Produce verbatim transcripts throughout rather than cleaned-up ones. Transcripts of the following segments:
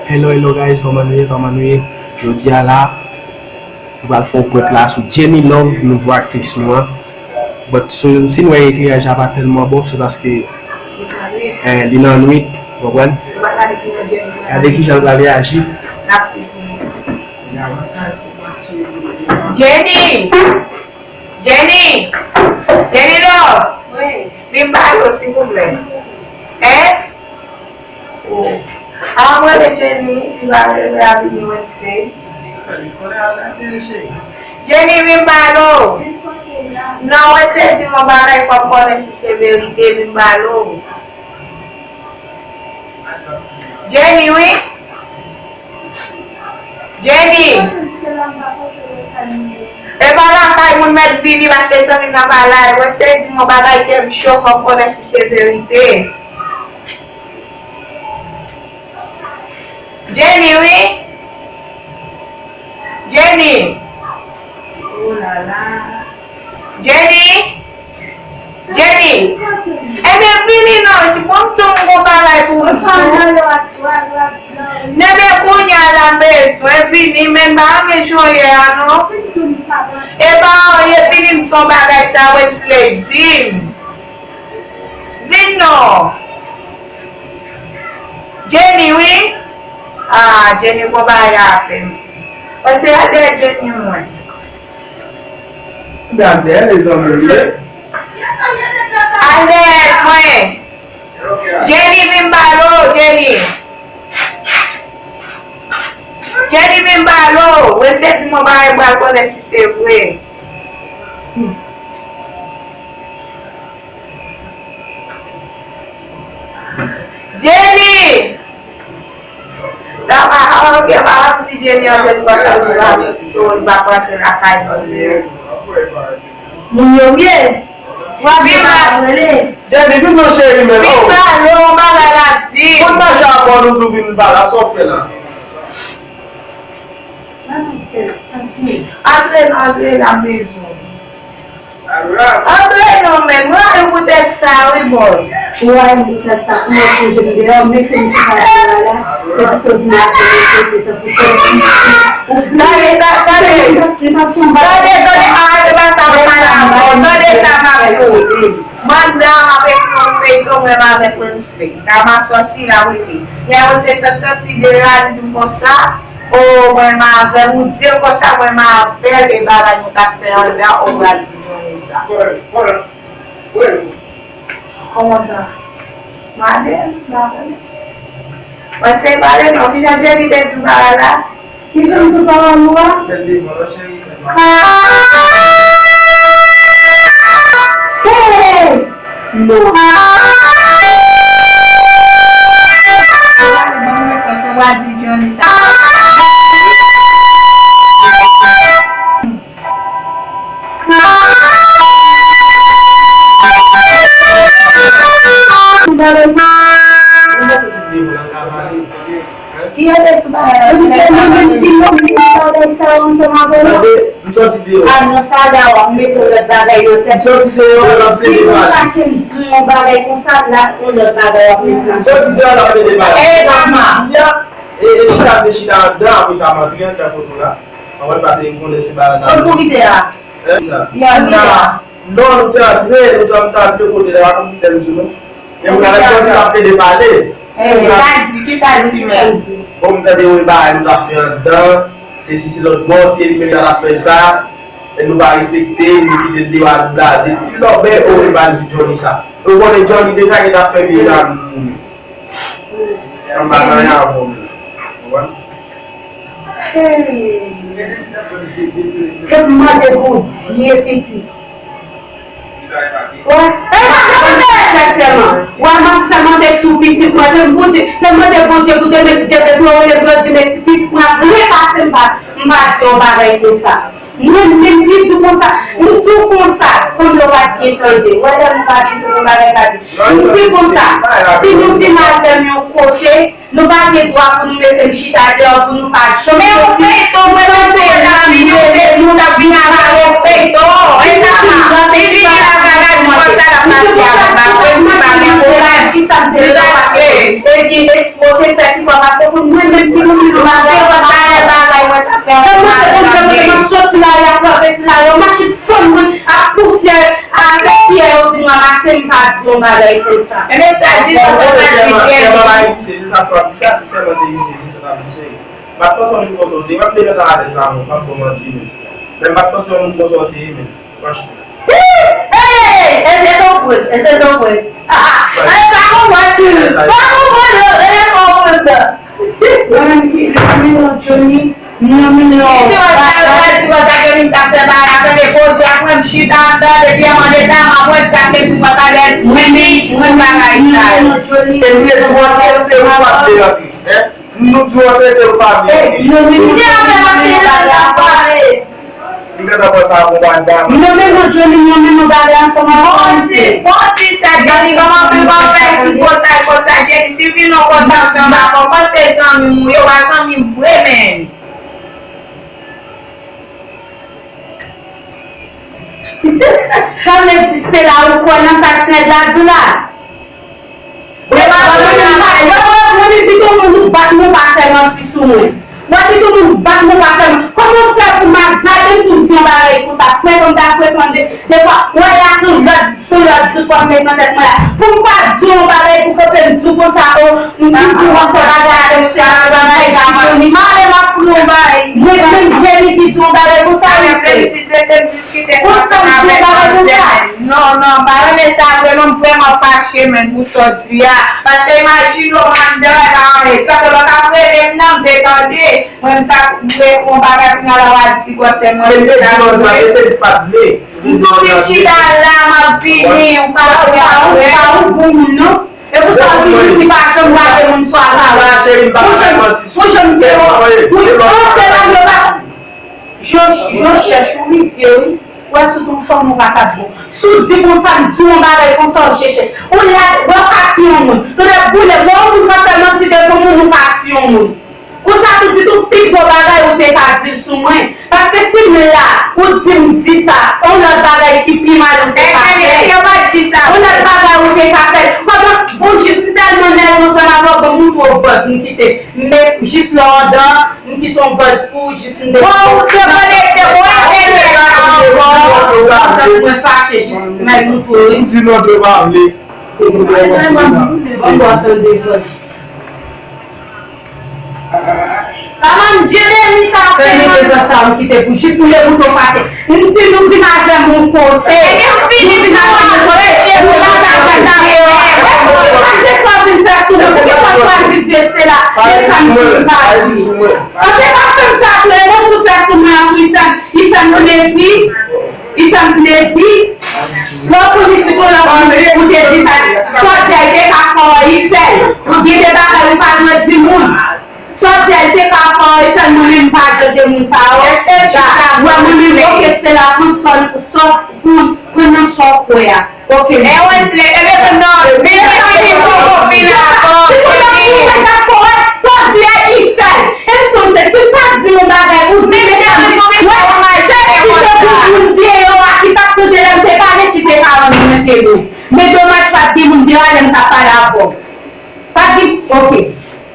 Hello, hello guys, kòman nou ye? Kòman nou ye? Jodi a la, nou pral fè yon prank la sou Jenny Love, nouvo aktris nou an. But sou, si nou wè ekleraj la pa tèlman bon, se paske eh, li nan nwit, ou konprann? Gade kijan l pral reyaji. Jenny! Jenny! Jenny Love! Vin pale w, silvouplè. Hein? Oh. Ah, mwen rele Jenny, li pa rele a vini Wednesday. Jenny, vin pale w. Non, Wednesday di m yon bagay, fò m konnen si se verite, vin pale w. Jenny, wi. Jenny! E pa lakay moun mèt vini paske zanmi m nan pa la. Wè se di m yon bagay kè m cho, fò m konnen si se verite. Jenny, wi. Jenny! Oh la la! Jenny! Jenny! Ebyen vini non, ti bon m sou m gon bagay pou ou tou. Nenbe kounye a la m bezwen vini, men m pa renmen jan w ye a non. E pa anyen, vini m sou bagay sa Wensley di m. Vin non. Jenny wi. Ah, Jenny gon bagay a fè m. Pase al dèyè Jenny mwen. Gade, mezanmi, wi. Al dèyè mwen. Jenny vin pale w, Jenny. Jenny vin pale w. Wensley di m yon bagay m pral konnen si se vre. Jenny! Dama, a, ok, pa ti Jenny an fèt konsa pou la, pou li pa rantre lakay nou. Moun yo byen. Vin la. Jenny, vin non cheri, men. Vin pale w, yon bagay la di. Konn mache avè w, nou di w vin pale, sa w fè la? Antre, antre la mezon. Antre non, men mwen ale pou tèt sa wi bòs. Ou ale pou tèt sa, pou mwen pou je m deyò, mete m chita deyò la, epi sot nan afè yo, sot tankou sòti. Tande, tande, tande, tande, arete pa sa, mwen pa dakò, tande sa m ap di w. Mandan m ap ekri yon feyton, mwen avèk Wednesday. Dama sòti la, wi, wi. Lè Wednesday sot sòti deyò a, li di m konsa, o, mwen menm avè l, ou di l konsa, mwen menm avè l, e bagay nou t ap fè anndan, ou pral di Johnny sa. Kòman sa? Madanm, madanm. Mwen se pale non, kijan Jenny te di bagay la? Kijan m di pawòl ou a? Hey! Non. Ou pral di Johnny sa. Ki yo te sou bagay la? Tande, m sòti deyò. Ah non, sa la w ap mete yon lòt bagay nan tèt. M sòti deyò, l ap plede pale. Si konsa ke m di w yon bagay konsa, l ap yon lòt bagay w ap mete. M sòti deyò, l ap plede pale. Eh, Dama. M di a, e, e chita, m te chita anndan, apre sa m antre anndan kote w la. Mwen pase m konnen se bagay la. Kote ou kite a? Hein? Sa. Anndan. Non, nou te antre, nou te, m te antre kote la, pa konn ki tèm di nou. Men moun la sòti, l ap plede pale. Eh, sa l di, kisa l di menm? Bon, m tande wi bagay nou t ap fè anndan, se si se lòt bò, se li menm ki t ap fè sa, e nou pa respekte, nou kite l deyò a, nou blaze. Pi lòbè, o, li pa di Johnny sa. Ou konnen Johnny deja gentan fè vye la, nou. Sa m pa nan anyen avè w menm. Konprann? Hey! Fè m mande Bondye, pitit. Wè, e pa sa mande sèman. Wè, m ap sèmante sou pitit mwen, fè m Bondye, fè m mande Bondye pou te mesi te fè pou yo rele m grandi, men pitit mwen ap repase m pa, m pa di yon bagay konsa. Mwen menm ki di w konsa, m di w konsa, sanble w pa t byen tande. Wè lè nou pa byen tande yon bagay pa di. M di konsa, si nou vin avè m yon kote, nou pa gen dwa pou nou mete m chita deyò pou nou pa janm soti. Men yon feyton, mwen menm tou mwen t ap vini, yon feyton, t ap vini avè yon feyton. E sa pa, li vini la bagay pou konsa l ap pati avè m, pa vre, m di pa gen pwoblèm. Di rache. Epi, ekspo te fè ki fò pa te konn mwen, Mwen te konn jan mwen te ap soti la, y ap ranvèse la, yo mache fann mwen ak pousyè, ak pousyè yo fin ranmase, m pa di yon bagay konsa. Ebyen, sa di nou se pa di byen. Sèman pa egziste, se sa frap di sa, si sèman te egziste, se sa frap di cheri. M pa t panse yon moun konsa w te, m ap te mete alèz la, mwen, m p ap ba w manti, men. Men m pa t panse yon moun konsa w te ye, men. Franchman. Hey, hey, hey, ese sou pwen, ese sou pwen. Ah, ah, pa konprann, pa konprann, non, e pa konprann, non. Mwen menm ki, mwen menm non, Johnny, mwen menm non. Ti wè sa, wè ti wè sa, Johnny, m t ap fè bagay la, tande, koze a, mwen, m chita anndan, depi an mande ta, m ap wè, jiskaske ti wè sa, lè, mwen, mwen, mwen, bagay sa. Mwen menm non, Johnny. E m te di w antre, se ou pa t vle antre, hein? Nou di w antre, se ou pa vle antre. Mwen menm non, Johnny, mwen menm non, bagay la. Li gentan pran sa pou bagay. Mwen menm non, Johnny, mwen menm non, bagay ansanm avè w. Bon, ti, bon, ti sa, Johnny, kòman pou l pa fè ki pòtay konsa, Johnny? Si vin yon pòtay ansanm avè w, kòman se zanmi m, yo pa zanmi m vre, menn. Sa vle di, Stella, ou kwè nan sa ti nèg la di w la? Mwen pa, mwen pa, mwen pa, mwen pito moun bat mwen pa fè manti sou mwen. Mwen pito moun bat mwen pa fè manti. Kòman w fè pou m ap zape m pou m di yon bagay konsa? Frè, kòm ta frè, kòm de, defwa, wè la sou lòd, sou lòd, tout w ap met nan tèt mwen la. Pou m pa di yon bagay, pou kanpe m di w konsa, o, m di w konsa, bagay avèk sa, bagay sa, mwen, mwen, mwen, Jenny ki di yon bagay konsa, wi, frè. Konsa, m di yon bagay konsa. Non, non, m pa renmen sa vre non, m vrèman fache menm pou sa w di a. Paske imajine w m anndan e pa anyen. Sa se lè w t ap rele m nan, m te tande. Mwen m t ap vle fè yon bagay kounye a la w ap di gwosè mwen. E m te di w sa, e se li pa t vle. M di w vin chita la, m ap vini, ou pa wè apre. Ou pa ou bon moun non. E pou sa w toujou di pa janm lage moun sou akabou. Cheri, m pa bay manti sou ou. Pou janm te ou. Pou se la m yo pa. Jan w chèch ou rizye wi. Wè sou tou fanm ou pa ka bon. Si w di konsa, m di yon bagay konsa, w chèch. Ou la, wè w ka tiye yon moun. Tou lè boule, bon, yon moun ka fè manti devan moun, ou ka tiye yon moun. Konsa tou di tou pi gwo bagay ou te ka di l sou mwen. Paske si m la, ou di m di sa, yon lòt bagay ki pi mal ou te ka fè. Yo pa di sa. Yon lòt bagay ou te ka fè. Kòman, bon, jis m tèlman nève ansanm avè w, bon, m twò vòz, m kite. Men jis lè w anndan, m kite yon vòz pou ou, jis m te. Bon, ou te konekte, bon, entènèt la ankò. Mwen fache, jis, men nou tou, wi. M di non, te pa vle. Mwen, mwen, mwen, mwen, mwen, mwen, mwen, mwen, Kòman Jeremi ta fè nan sa m kite pou jis m te bouton fache. M di nou vin avè m yon kote. Nou vin avè m yon kote. Nou pa ta fè sa. Paske sa w vin fè sou mwen. Poukisa w chwazi di Estela? Men sa m di m pa di. An te pa fè m sa vre non pou fè sou mwen an prizon. Li fè m plezi. Li fè m plezi. Lè w konnen si pou lè w konnen ou te di sa, sa w di a, li te ka fè w, li fè l. Ou gen de bagay ou pa dwe di moun. Sa w di a, li te ka fè w, li fè l, mwen menm m pa jan de moun sa yo. Wè mwen menm yo keste la pran sòl, sòl, pran, pran nan sa w kwè a. Ok. E wè ti nèg, e byen non, men mwen di pou konfina ankò. Si pou lè w konnen sa w di a, li fè l. Entonces, si m pa t di yon bagay, ou di, mesye, wè, chèf ki te pou moun deyò a, ki t ap tande lè m te pale, ki te ka rann mwen kebe. Men domaj, pa t gen moun deyò a lè m t ap pale avè w. Pa t gen, ok.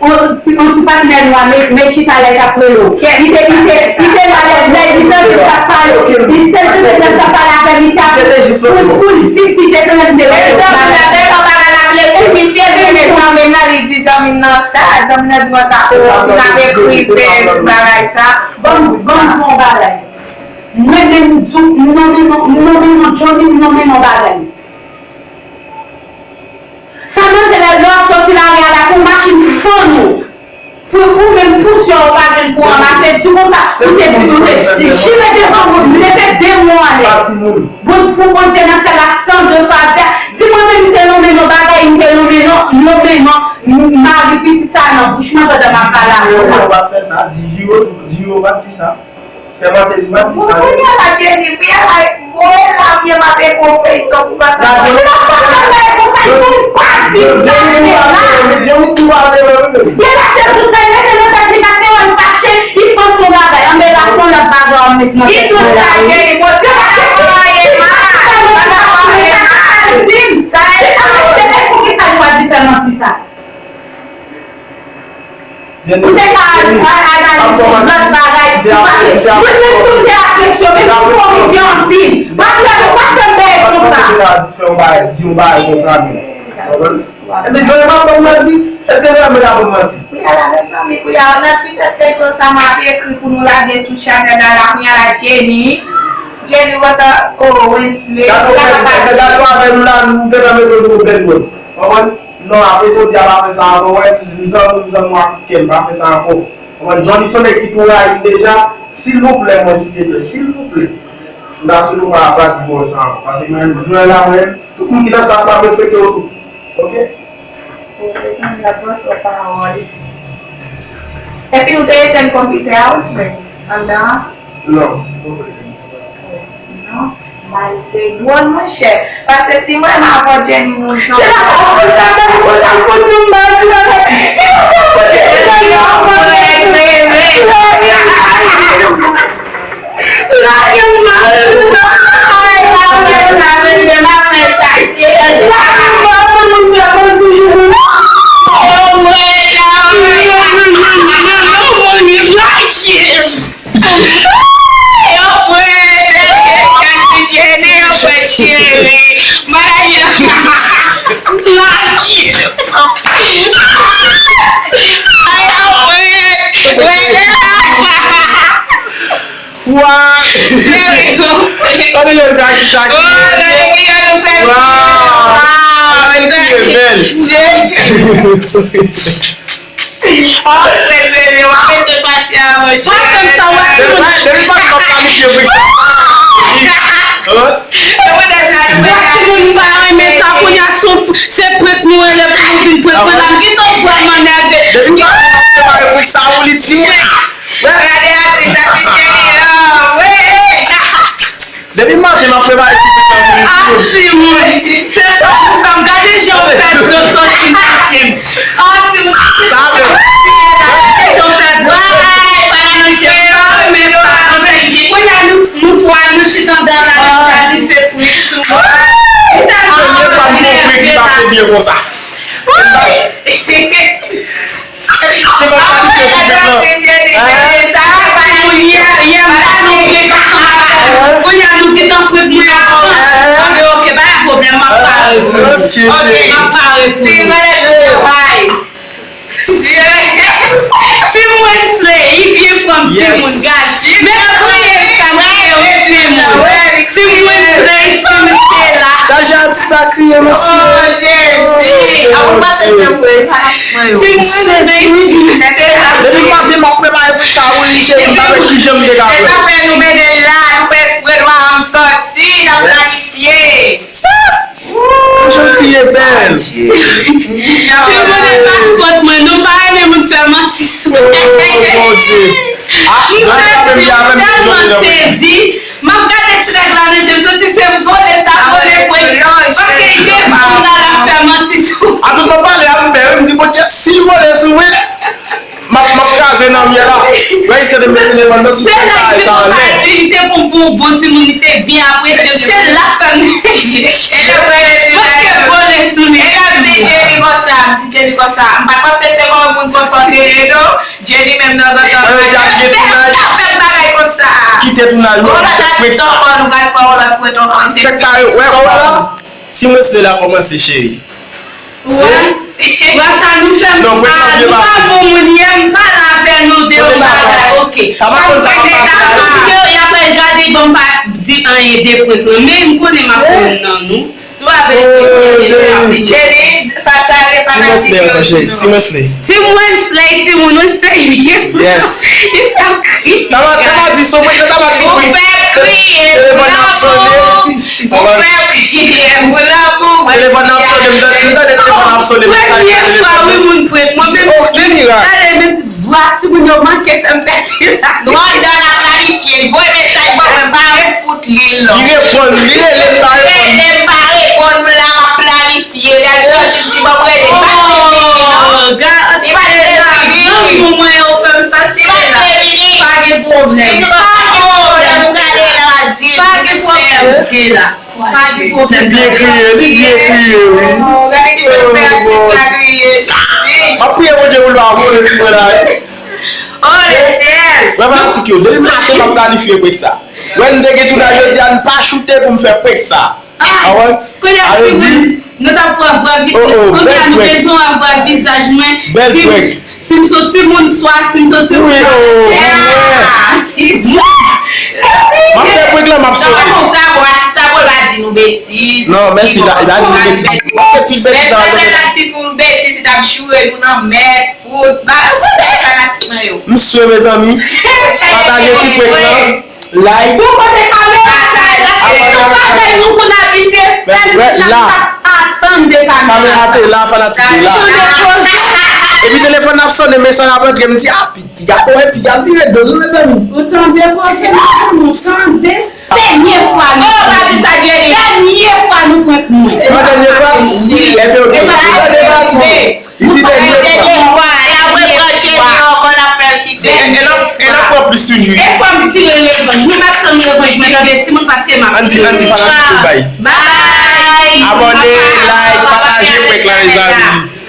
On ti, on ti patnè nou a, men, men chita lè l t ap rele w. Li te, li te, li te la lè, lè li tande l t ap pale. Li te tande lè l t ap pale avè misye a pou, pou l di si te tande m te rele w. Zanmi nan te konpare l ak Lesi, misye vin zanmi nan, li di zanmi nan sa, zanmi nan di konsa pou w di n ap ekri bagay sa. Ban m, ban m di w yon bagay. Mwen menm, m nonmen non, m nonmen non Johnny, m nonmen non bagay. Sa nan tèt lè w soti lari a la pou machin fann ou. Pou, pou menm pousyè ou pa jwenn pou ranmase, di konsa, ou te di nou te jire devan moun, leve de mwa anlè. Bon, pou Bondye nan syèl la tande sa w ap fè. Di mwen menm m te nonmen non bagay, m te nonmen non, m nonmen non, m, mari pitit sa nan bouch mwen pandan m ap pale avè w la. Di yo, di yo, pa di sa. Sèman te di pa di sa. Kounye a la Jenny, kounye a la, mwen la byen m ap eko feyton pou pa ta. Si w ap fè yon bagay konsa, pou m pa di sa, se la. Jenny tou pa vle wè wi. Li pase tout lè, mete nan tèt li, pase wè m fache, li panse yon bagay, anben l ap fè yon lòt bagay, w ap met nan tèt mwen la. Li tout sa, Jenny, bon, si w pa ta fè anyen mal, pa ta fè anyen mal, di m. Sa e, se poukisa l chwazi fè manti sa? Ou te ka al analize yon lòt bagay. Ou pa te, mwen menm tou m te apresye w, men m te oblije anpil. M ap fè, m ap fè m bèl konsa. Fè yon bagay, di yon bagay konsa, men. Konprann? Ebyen, zanmi m ap ban m manti. Èske zanmi m ap ban m manti? Wi, ala mezanmi, wi, ala nan ti tèt feyton sa m ap ekri pou nou lage sou chanèl la, la, kounye a la, Jenny. Jenny, what a, oh, Wensley, sa k ap pase? Gade avè nou la, nou gentan mete nou bèl mwen. Konprann? Non, apre jodi a, pa fè sa ankò, wè, m zanmi, m zanmi w ak tout kè m, pa fè sa ankò. Konprann? Johnny se yon nèg ki tou rayi m deja, silvouplè, mwen, silteplè, silvouplè. M ta swete w pa, pa di bò sa ankò, paske mwen, jwè la, mwen, tout moun ki nan staff la, m respekte yo tout. Oke? Ou bezwen ap pran sou pawòl. Epi ou te etenn konpitè a, ou ti men, anndan an? Non. Non. May se dwòl, monchè. Paske si mwen m avè w, Jenny, nou jan. Se la pa ou ta ban m kontak pou nou, m ba nou la. Wa! Gade yon gars sa ki. Wow! Wow! Bèl. Depi maten m ap planifye pou sa. Gad timoun pa renmen sa, kounye a se prank nou rele pou nou vin prank mwen la, m gentan pran mannève. Depi maten m ap prepare pou sa, ou li timoun. Gade atris, atris Jenny an, wi. Depi maten m ap prepare ti pit la pou li timoun. Ah, timoun. Se sa pou sa m gade jan w fè dlo soti nan je m. Ah, timoun. Sa a fè. Gade jan w fè dlo soti nan je m. Kounye a nou, nou twa, nou chita andan la, n ap gade fè prank sou mwen. Premye fwa m fè yon prank ki pase byen konsa. Kounye a nou gentan prank mwen ankò. Anben, oke, pa gen pwoblèm, m ap pare pou ou. Oke, m ap pare pou ou. Team Wensley, li byen pran m timoun, gad. Men kriye m sa, kriye m timoun. Team Wensley, team Stella. Gad jan atis la kriye, mesye. Oh, Jezi. Oh, Jezi. Team Wensley, team Stella. Depi maten m ap prepare pou sa, wi, cheri, m pa wè kijan m te ka fè. Se sa fè nou mennen l la, nou fè espre nou pa janm sòti, n ap planifye. Jan l kriye bèl. Timoun, e pa fòt mwen, nou pa renmen moun fè manti sou mwen. Oh, Bondye. Ah, m sezi, m tèlman sezi. M ap gade ti nèg la nan je m, santi se vole l ta vole mwen. Paske gen fanm la, l ap fè manti sou. A tout mwen pale a, m pè, wi, m di, Bondye, si l vole sou mwen, m ap, m ap kraze nan mye la. Wè, iske te met telefòn nan sou fè kay sa anlè. Li te bon, bon, bon timoun, li te byen apresye. Se la fè m. Paske vole sou li. E la m di Jenny konsa, m di Jenny konsa. M pa t panse se yon moun konsa w te ye, non. Jenny menm nan, nan, nan, nan, nan, fè bagay konsa. Kite tounaj, non, fè prank sa. Ou pral fè yon lòt prank ankò, se fini. Wè, wè, wè la. Ti mesye la kòmanse, cheri. Wè, wè sa nou fè m, nou pa bon moun, yè m pale avè nou de yon bagay, oke. Apre, y ap gade, bon, m pa di anyen de prank lan, men m konnen m ap konn nan nou. Nou ap esplike Jenny, Jenny, pa tale, pa tale. Ti Wensley, timoun, Wensley, timoun, Wensley, li fè m kriye. Ou fè m kriye, telefòn ap sonnen. Ou fè m kriye, mon amour. Telefòn ap sonnen, m tande telefòn ap sonnen. Premye fwa, wi, moun prank mwen, men, men, gade, men, vwa timoun yo manke fè m pèdi la. Nou anndan n ap planifye, voye mesaj ban mwen, m pa reponn li, non. Li reponn, li rele, m pa reponn. Rele, m pa reponn, m la, m ap planifye. Li al sòti, m di, ban m rele, li pa t vin vini, non. Li pa t vin vini. Zanmi mwen yo fè m sa, li pa t vin vini. Pa gen pwoblèm. Pa gen pwoblèm, m prale la, m a di l. Pa gen pwoblèm, m la. Pa gen pwoblèm. Li byen kriye, li byen kriye, wi. Oh, gade ki jan fè atis la kriye. M ap priye Bondye pou l pa vole sou mwen la wi. Oh lesyèl. Wè fanatik yo, depi maten m ap planifye prank sa. Wè m te gen tounaj jodi a, n pa choute pou m fè prank sa. Ah, kounye a timoun, nou t ap pran vwa vizaj. Kounye a nou bezwen wè vwa vizaj mwen. Si m se yon timoun swa, si m se yon timoun swa. M ap fè prank lan, m ap sove. Sa pou, sa pou l pa di nou betiz. Non, mèsi, li pa di nou betiz. M ap fè pil betiz nan ti pou betiz, li t ap joure nou nan mèt, fout, ba, fanatik mwen yo. M swe, mezanmi. Pataje ti prank lan. Like. Pou kote kamera sa, nou pa fè nou pou n abitye fè l jan n t ap atann de kamera. Kamera te la, fanatik yo la. Epi telefòn nan ap sonnen, mesaj ap antre, m di, ah, piga, wè, piga vire do l, mezanmi. Ou tande koze, ou tande. Dènye fwa nou prank mwen. Dènye fwa nou prank mwen. An dènye fwa, ebyen, ok. Ou tande pati. Li di dènye fwa. L ap reprann Jenny ankò, l ap fè l kite. E l ap pran plis toujou. E fò m tire revanj. Mwen m ap tann revanj mwen tande timoun paske m ap tire. Ann di fanatik yo bay. Bay. Abòne, like, pataje prank lan, mezanmi.